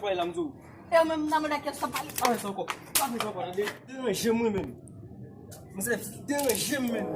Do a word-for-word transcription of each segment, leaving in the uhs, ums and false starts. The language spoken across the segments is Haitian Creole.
Bay la m di w. E ou menm nan mwen nan kèt sa pale. Pa fè sa ankò. Pa fè sa ankò. Tande, deranje m wi menm. Mwen se deranje m menm.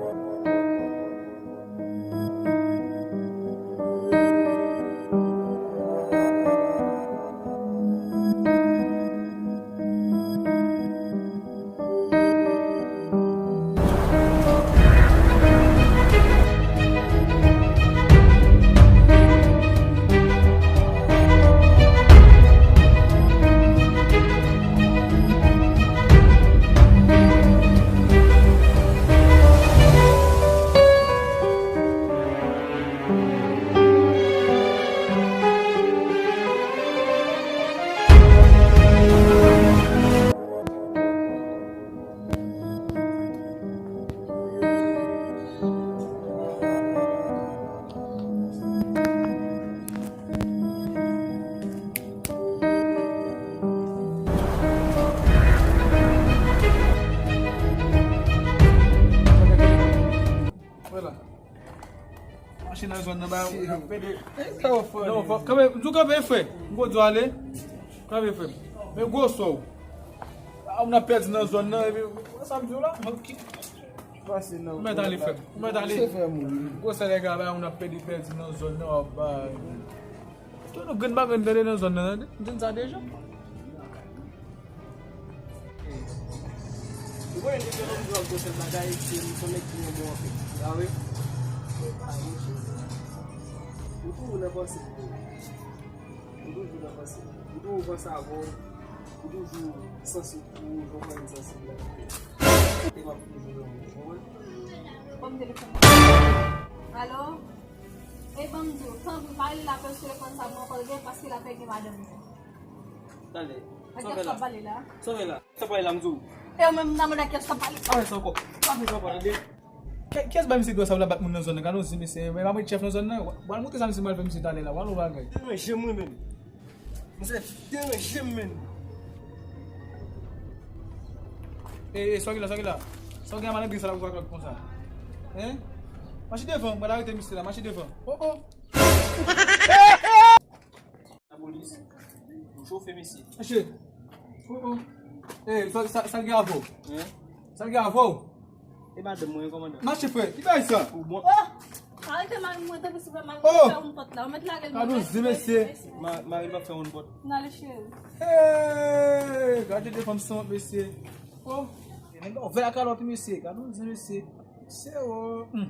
Vwala. Mache nan zòn nan ba. Non, fò, kanpe, m di w kanpe, frè. M gon dwa ale. Kanpe, frè. Men gwo sò w. A, m nan pèdi nan zòn nan, epi, sa m di w la. Pase nan. Ou mèt ale, frè. Ou mèt ale. Se frè m ou ye. Gwo sèlè gaba, ou nan pèdi, pèdi nan zòn nan, w ap bay. Tout nou grenn bagay n tande nan zòn nan, m di n sa deja. Ou konnen depi lòm di w ap gwo sèl bagay, se m son nèg ki renmen w anpil. Sa vre? Ou toujou nan panse m. Ou toujou nan panse m. Ou toujou panse avè w. Ou toujou sansib pou ou, jan w konnen m sansib la. E m ap toujou renmen w, ou konprann? Ban m telefòn nan. Alo? E ban m di w, tanpri, pa rele l apèl sou telefòn sa pou mwen ankò, paske l ap pèdi madanm li. Tande. Sa w fè la? Sa w fè la? Sa w fè la, m di w. E ou menm nan mwen nan kèt sa pale. Pa fè sa ankò. Pa fè sa ankò, tande. Kiyès bay misye dwa sa pou l ap bat moun nan zòn nan? Gade yon zen mesye, men pa mwen chèf nan zòn nan. W al montre sa misye mal fè misye talè la. W al yon bagay. Deranje m wi menm. Misye deranje m menm. E, e, sa w gen la, sa w gen la? Sa w gen a malandren sa la pou w fè konsa? Hein? Mache devan, mwen arete misye la, mache devan. Oh, oh. Lapolis, ou chofe mesye. Mache. Oh, oh. E, sa, sa, sa l gen avè w? Hein? Sa l gen avè w? E madanm mwen, kòmandan. Mache, frè, ki bagay sa? Ou bon? Oh! Arete mari mwen, tanpri, silvouplè, mari mwen fè yon pòt la. Ou mèt lage l. Gade yon zen mesye. Ma-, mari l p ap fè yon pòt. N ale, cheri. Hey! Gade de fanm san wont, mesye. Oh! E nèg la ouvè lakalòt, mesye. Gade yon zen mesye. Mesye, oh. Hmm.